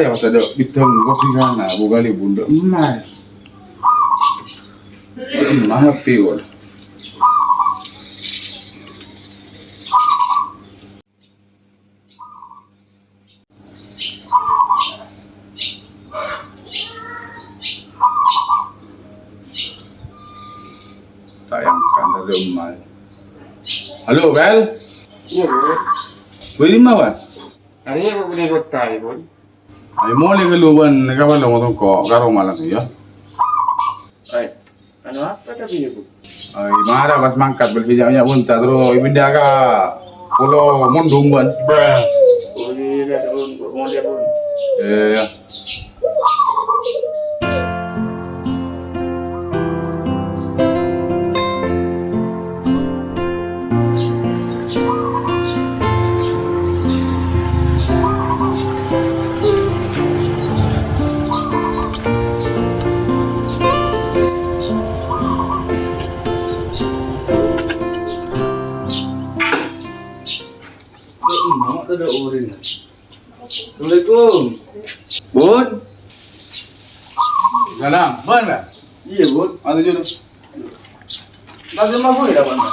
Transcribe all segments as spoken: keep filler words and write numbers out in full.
Ya, pas ada bidang kopi kana, bukan ibu ndak emas. Emas api, wah. Sayang kan ada emas. Halo, Bel. Iya, Bu. Beli ma, Bel? Arèya, Bu, budi kottha, Bu. Ayo, molè ghâllu bân, kapan lo motong ko, karo malam ya. Ay, anu apa tapi ya, Bu? Ay, mara pas mangkat, bel bijak-bijak bunta, terus pindah ka Pulau Mundung, bân. Oh, iya, iya, Bu, Bu, molè, Bu. Iya, iya. Assalamualaikum. Bun. Salam, Bun, Bun. Iya, Bun. Ada jodoh. Nanti mau boleh apa, Bun?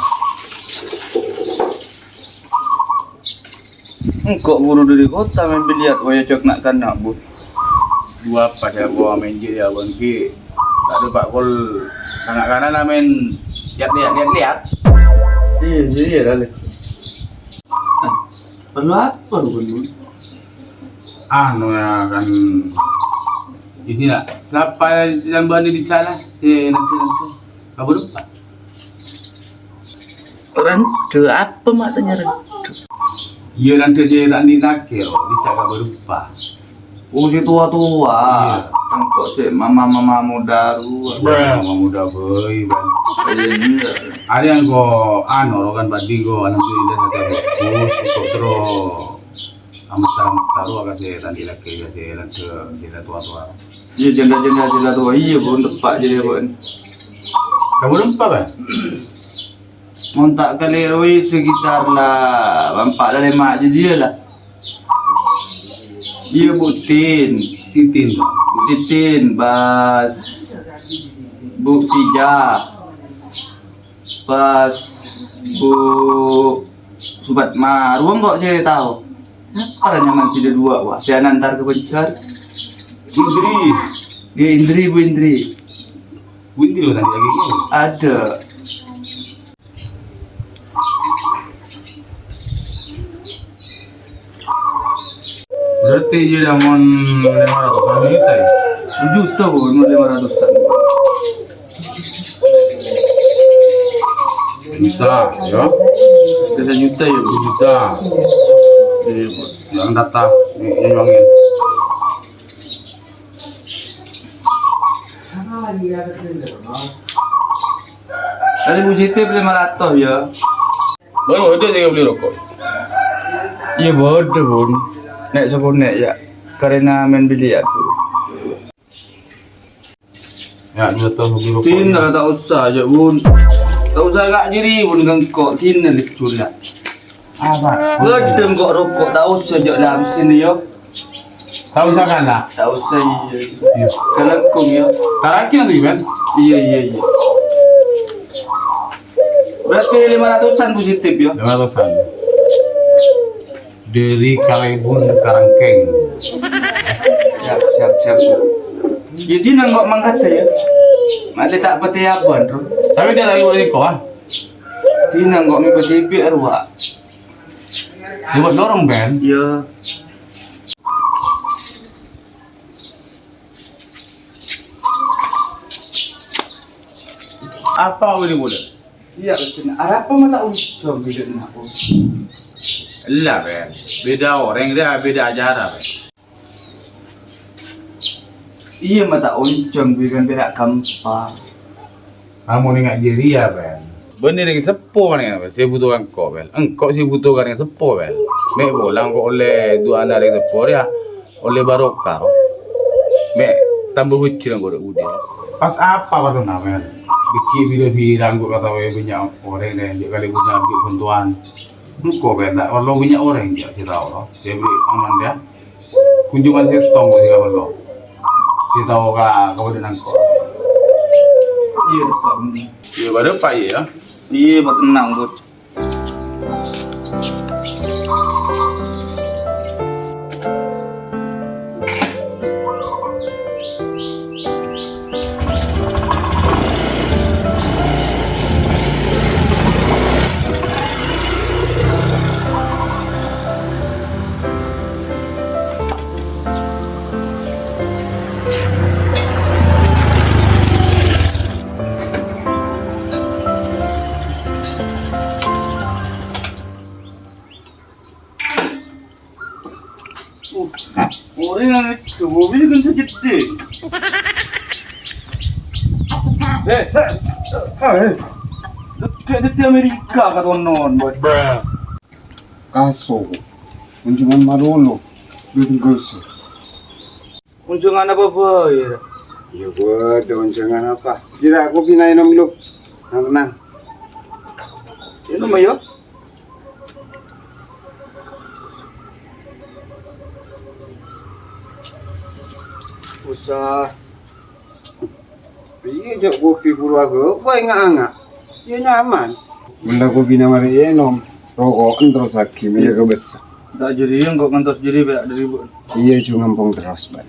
Engko' buru dâri kottha maèn biliar, wayah cok na', kana', Bun. Dua apa ya, gua maèn jârèya, Bun, ki. Tak ada Pak Kol, kana'-kana' maèn lihat-lihat, lihat-lihat. Iya, iya, iya, Bun. Eh, perlu apa, Bun? Anu ya, kan, ini lah, siapa yang bâli di sana? Si nanti, nanti. Kabur apa? Randhâ apa ma' tanya randhâ? Iya, randhâ sè ta' andi' takè, bisa kabur apa? Oh, sè towa-towa. Iya. Engko' sè mama-mama muda rowa. Mama muda bhâi, Bang. Iya, iya. Arèya engko' anu, rokan padi engko', alhamdulillah, sadhâjâ bagus, engko' terro amèt-amèt rowa ka sè ta' andi' lakè, ka sè lanjut, sè la towa-towa. Iya, janda-janda sè la towa. Iya, Bu, teppa' jârèya, Bu. Kamu lupa, Bang? Mon ta' kalèro, sekitar la empa' la lèma' jârèya la. Iya, Bu Tin. Titin. Bu Titin, pas Bu Tija, pas Bu Subatma. Rowa engko' sè tao. Sapa rè nyamana sè dâ' duwâ', wah, sè anantar ka Banjar? Indri. Iya, Indri, Bu Indri. Bu Indri, lo tadi lagi. Ada. Berarti iyâ mon lèma ratos juta ya? Juta, Bu, mon lèma ratos. Juta, ya. Bisa juta ya, Bu? Juta. Iya, Bu. Yang data, yang nyuangin. Tadi positif lèma ratos, ya. Baru ada saya beli rokok. Iya, bodoh, Bun. Nek sepon nek, ya. Karena main biliar, Bu. Ya, dua tahun beli rokok. Tin, ta' osa, ya, Bun. Ta' osa, Kak, diri, Bun, gengko. Tin, leccu, ya. Apa? Gedeng kok rokok, ta' osa, jok, dalam sini, yo. Ta' osa kala. Ta' osa, iya. Iya. Kalangkung, ya. Terakhir nanti, kan? Iya, iya, iya. Berarti lima ratusan positif, ya? Lima ratusan. Dari Kalèbun Karangkèng. Siap, siap, siap. Ya, dina kok mangkat ya. Mati tak peti apa, Bro? Tapi dia lagi mau nikah, ah. Dina kok ngibet-ibet, Bro, Wak. Lewat lorong, Ben? Iya. Apa ini, Bud? Iya, betul. Arapa mata untung beda nak, Bud? Ella, Ben. Beda orèng dia, beda acara, Ben. Iya, mata oncong, bukan perak gampang. Kamu nengak diri ya, Ben? Bener yang sepo nih, Ben. Saya butuh engkau, Ben. Engkau sih butuh kan yang sepo, Ben. Mek bolang kok oleh dua anak yang sepo ya, oleh barokah. Mek tambah hujan kok udah. Pas apa baru namen? Bikin video viral kok kata banyak orang deh, dia kali punya ambil bantuan. Engkau, Ben, tak perlu banyak orang, dia tahu loh. Saya beri aman dia. Kunjungan sèttong sè kaparlo. Sè tao ka kabâḍâ'ân engko'. Iyâ, Pak. Iyâ, bâḍâ, Pak, iyâ. Iyâ, Pak, tenang, Bos. Orèng nang itu mobil kan sejeding. Eh, eh, eh. Kayak di Amerika katonon, Bos. Kaso. Kunjungan malolo. Belum goso. Onjhângan apa bhâi, Ra? Iyâ, bâḍâ onjhângan apa? Kèra aku binaè nom lu. Tenang, tenang. Ènom, yâ. Usah. Iyâ, jhâ' kopi buru aghâbây nga'-anga'. Iyâ, nyaman. Mon la kopina marè ènom, roko'en terros aghi, mèja kabessa. Ta' jârèya engko' ngantos jârèya bâ'na dâri bu-, Iyâ, jhâ' ngampong terros, Bân.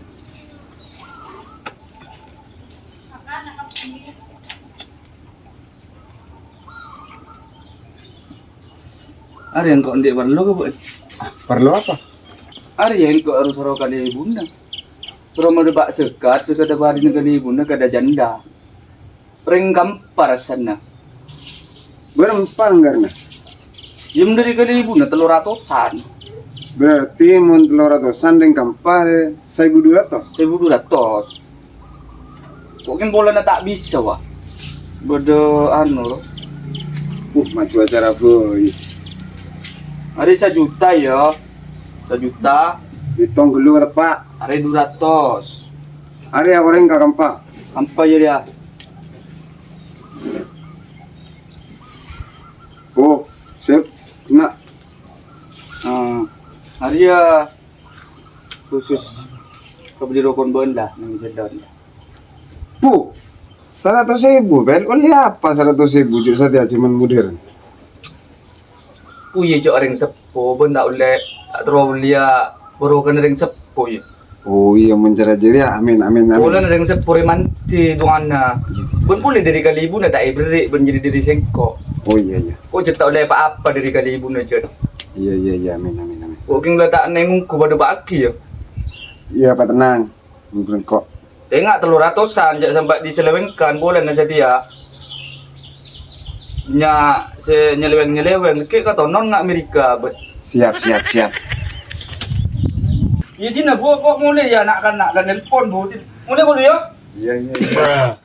Arèya engko' anḍi' parlo ka, Bu? Ah, parlo apa? Arèya engko' arowa soro kalèbunna. Soro maḍâ Pak Sekat, sè kaḍâ bâḍâna kalèbunna kaḍâ jhândhâ. Rèng Kampar sèna. Bârâmpa anggarna? Yâ, mon ḍâri kalèbunna tello ratosan. Berarti mon tello ratosan rèng Kampar, saèbu ḍu ratos? Saèbu ḍu ratos. Kok kèng polana ta' bisa, wa? Bâḍâ anu, ro. Uh, maju acara, boy. Arèya sajuta, yâ. Sajuta. Ètong ghâllu, Pak. Arèya ḍu ratos. Arèya orèng ka Kampa. Kampa, yâ, yâ. Oh, sip. Nah. Ah, arèya khusus kabelli rokon bhândhâ neng jhâlân. Puh, saratos èbu, Bel. Ollè apa saratos èbu, jhâ' satèya jhâman modern? Oh, iyâ, jhâ' orèng seppo, bân ta' ollè, ta' terro ollèya bârokana orèng seppo, yâ. Oh, iyâ, mon cara jârèya, amin, amin, amin. Polana orèng seppo rè mandhi, du'ana. Iyâ, iyâ. Bân polè ḍâri kalèbunna ta' èberri', bân jârèya ḍâri sèngko'. Oh, iyâ, iyâ. Oh, jhâ' ta' ollè pa-apa ḍâri kalèbunna, jhâ'. Iyâ, iyâ, iyâ, amin, amin, amin. Oh, kèng la ta' nèng ongghu paḍâ pa'aghi, yâ. Iyâ, Pak, tenang. Engko'. Enga' tello ratosan, jhâ' sampè' diselewengkan, polana satèya. Nya, sè nyeleweng-nyeleweng, kè' katonon nga' Amerika, bâ. Siap, siap, siap. Iyâ, dinah, Bu, kok molè, yâ, na'-kana', la nelpon, Bu. Molè, Bu, yâ? Iyâ, iyâ, iyâ.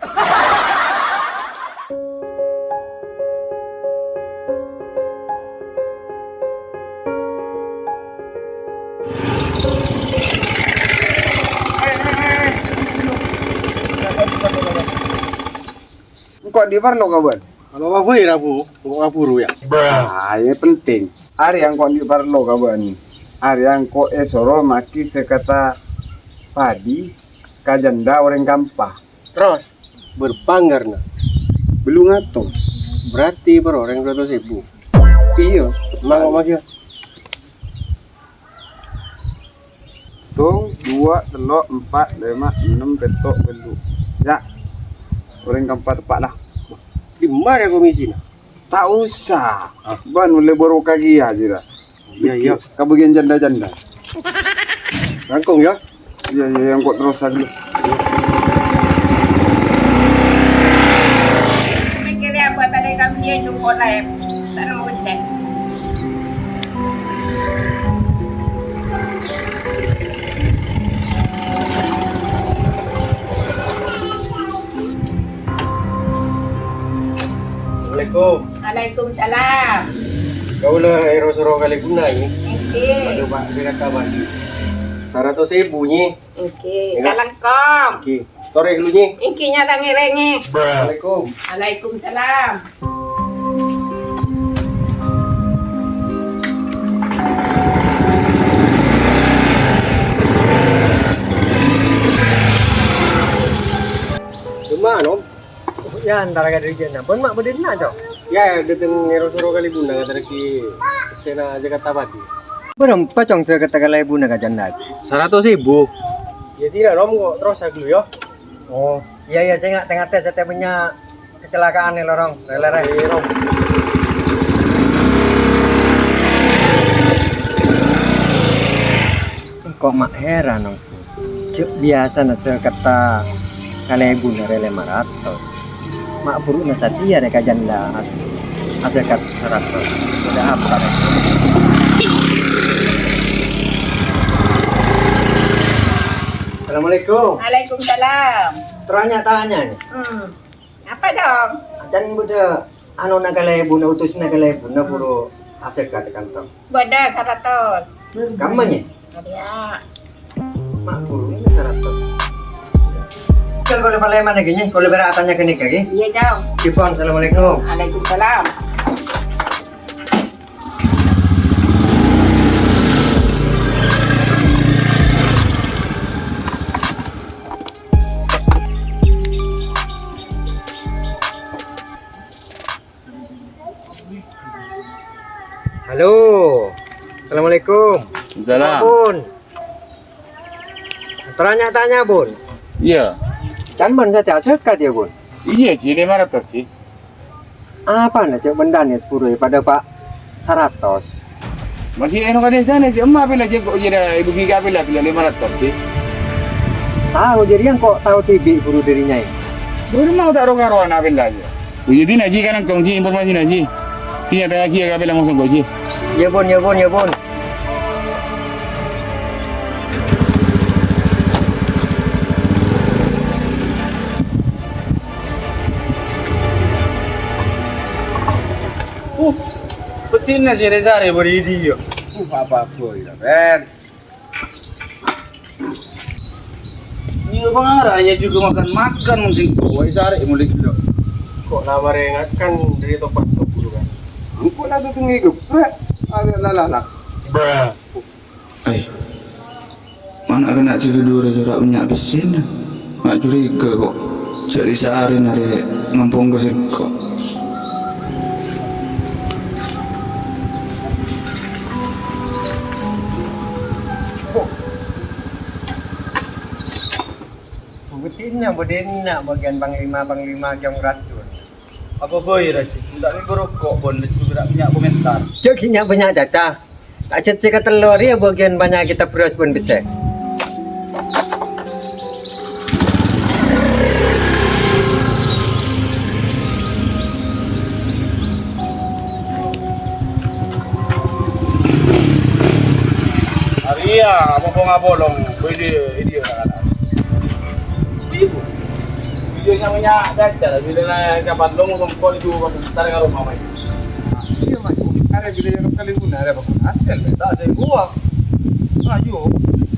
Engko' anḍi' parlo, Kaban? Kalau apa ya, Rabu? Engko' kaburu, ya? Ah, ya penting. Arèya engko' anḍi' parlo, Kaban. Arèya engko' èsoro maghi sakata paḍi ka jhândhâ orèng Kampa. Terros, bârâmpa anggarna? Bâllung atos. Berarti bârâmpa orèng dua ratus ribu? Iyâ. Mang kok, Mas, yâ? Tong, dua, tello', empa', lèma', ennem, pètto', bâllu'. Yâ. Orèng Kampa teppa' la. Ḍimma rèya komisina? Ta' osa. Ah. Bân ollè bârokah kèya, jârèya. Iyâ, iyâ. Kabâgiyân jhândhâ-jhândhâ. Langkong, yâ? Iyâ, iyâ, iyâ, engko' terros aghâllu. Mikirè apa tadi kami ya, cukup lah, ya. Tak nemu sih. Assalamualaikum. Waalaikumsalam. Kaulâ èro-soro kalèbunna, Nyi. Èngghi. Aduh, Pak, kira kapan? Saratos èbu, Nyi. Èngghi. Èngghi. Kalangkong. Èngghi. Torè ghâllu, Nyi. Èngghi, nyata ngèrèngè. Assalamualaikum. Waalaikumsalam. Mano? Iyâ, antara ka dâri jârèya. Bun, ma' bâdâ dinna', Cong? Iyâ, iyâ, dâteng ngèro-soro ka lebuna, ngaterraghi sèna Jakarta Padi. Bârâmpa, Cong, sè kèta ka lebuna ka jhândhâ? Saratos èbu. Iyâ, dinna', Rom, kok terros aghâlu, yâ. Oh, iyâ, iyâ, sènga', tè-ngatè, satèya bânnya' kecelakaan è lorong, rè-lèrè. Iyâ, Rom. Engko' ma' heran, Cong. Jhâ' biyasana sè kèta ka lebuna rè lèma ratos. Ma' bhuru'na satèya rè ka jhândhâ as-, asèkat saratos. Bâdâ apa, rè? Assalamualaikum. Waalaikumsalam. Terro nya-tanya, nè. Hmm. Apa, Cong? Ajân bâdâ anona ka lebuna, utusna ka lebuna, buru asèkat è kantor. Bâdâ saratos. Kamma, Nyè? Adâ. Ma' buru, Nyè, saratos. Kal kaulâ palèmana, Nyè, kaulâ bârâ' atanya ghânèka, ghi. Iyâ, Cong. Ghi pon, assalamualaikum. Waalaikumsalam. Halo. Assalamualaikum. Salam. Bun. Terro nya-tanya, Bun. Iyâ. Can bân satèya asèkat, yâ, Bun? Iyâ, Ji, lèma ratos, Ji. Apana, Cè', bân Danes buru padâ, Pa', saratos? Masih eno kades Danes, Ji. Emma pèla, Ji, kok jârèya ibu ghi' ka pèla, pèla lèma ratos, Ji. Tao, jârèya engko' tao dhibi' buru dâri nyai. Buru mau ta' ro-karowan pèla, Ji. Oh, iyâ, dinna', Ji, kalangkong, Ji, informasina, Ji. Dinna' tanya, Ji, ka pèla langsung, kok, Ji. Iyâ, Bun, iyâ, Bun, iyâ, Bun. Uh, bhâdhina sè rè-sarè bâri' dhiyâ. Uh, apa boy, Ben? Iyâ, bângara, iyâ jhughân makan-makan, mon sèngko' wae sarè molaè ghellu'. Kok la marè ngakan dâri topas keburu, kan? Engko' la dâtengngè geprek. Ayo, la, la, la. Bruh. Ai, ma' na'-kana' sè kadhuwâ rè jhâ' ra' bânnya' pèssèna. Ma' curiga kok. Sè rè-sarèna rè ngampong ka sèngko'. Bhâdhina, bhâdhina, bâgiyân panglima-panglima Jong Racun. Apa bhâi, Raji? Enta' nèko roko', Bon, laju ghi' ra' bânnya' komentar. Jhâ' ghi' nya-bânnya' caca. Ajhât sè katello' rèya bâgiyân panyakèdhâ bherrâs bân pèssè. Arèya, apa ponga bolong? Bâdâ, iyâ, iyâ, iyâ, nya-bânnya' caca, bilâ na kapan long songko' itu, Bang, entar ka roma, Mas. Iyâ, Mas. Arè bilâ yang kali guna, arè apa? Asal, ta' ada buah. Ayo.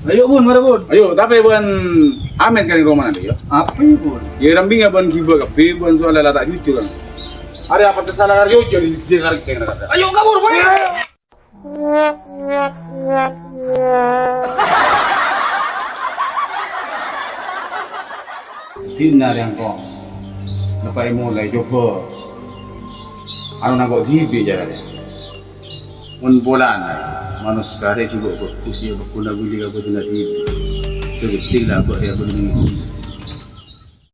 Ayo, Bun, mara, Bun. Ayo, tapè bân Amet kan roma nanti, ya. Apa, Bun? Ya, ramping ya, bân ghibâ kabbhi, bân soal la ta' jujur, kan. Arè apa tersalah karyo, jadi sisi karkeng, kan. Ayo, kabur, Bun. Dinna rè engko'. Napa è molaè, coba. Anu nangko' dhibi' carana. Mon polana, manossa rè jhuko' bhâghus, ya, bhâghus na budi ka bhâdhina dhibi'. Sè penting la, kok, ya, budi